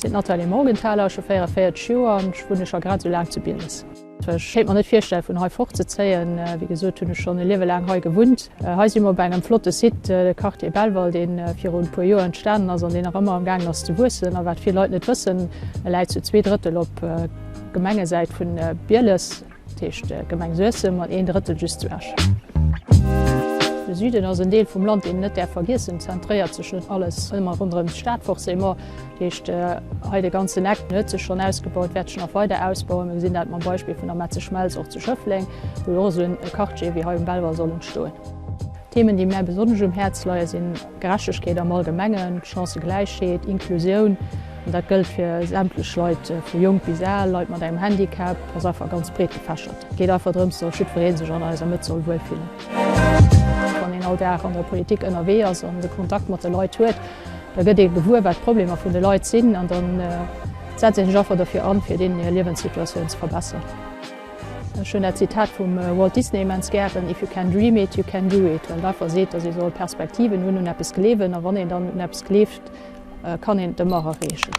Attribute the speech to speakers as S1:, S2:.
S1: Sinn d'Nathalie Morgenthaler, ech hu 44 Joer an ech wunne scho grad esou laang zu Bieles. Ech kéint mer net virstellen, vun hei fortzezéien. Wéi gesot hunn ech schonn e Liewe laang hei gewunnt. Hei si mer op engem flotte Site, de Quartier Belval, dee virun e puer Joer entstanen ass an deen nach ëmmer am gaangen ass ze wuessen. A wat vill Leit net wëssen, e läit zu 2 Drëttel op Gemengesäit vun Bieles. Dat heescht Gemeng Suessem an een Drëttel just zu Esch. De Süden ass en Deel vum Land, deen een net däerf vergiessen. Zentréiert sech net alles ëmmer ronderëm d'Stad forcément. Dat heescht hei de ganzen Eck huet sech schonn ausgebaut, wäert sech nach weider ausbauen. Mir gesinn dat mam Beispill vun der Metzeschmelz och zu Schëffleng, wou jo och esou e Quartier wéi hei um Belval soll entstoen. Themen, déi mär besonnesch um Häerz leien, sinn Gerechtegkeet am Allgemengen, Chancëgläichheet, Inklusioun, an dat gëllt fir sämtlech Leit, vu jonk bis al, Leit mat engem Handicap, ass einfach ganz breet gefächert. Et geet einfach drëms, datt jiddweree sech an eiser Mëtt soll wuelfillen. Wann een all Dag an der Politik ënnerwee ass an de Kontakt mat de Leit huet, da gëtt ee gewuer, wat d'Problemer vun de Leit sinn an da setzt ee sech einfach dofir an, fir deenen hir Liewenssituatioun ze verbesseren. Ech hunn dat Zitat vum Walt Disney immens gären, If you can dream it, you can do it, well et einfach seet, datt ee soll Perspektiven hunn, un eppes gleewen a wann een dann un eppes gleeft, kann een et ëmmer erreechen.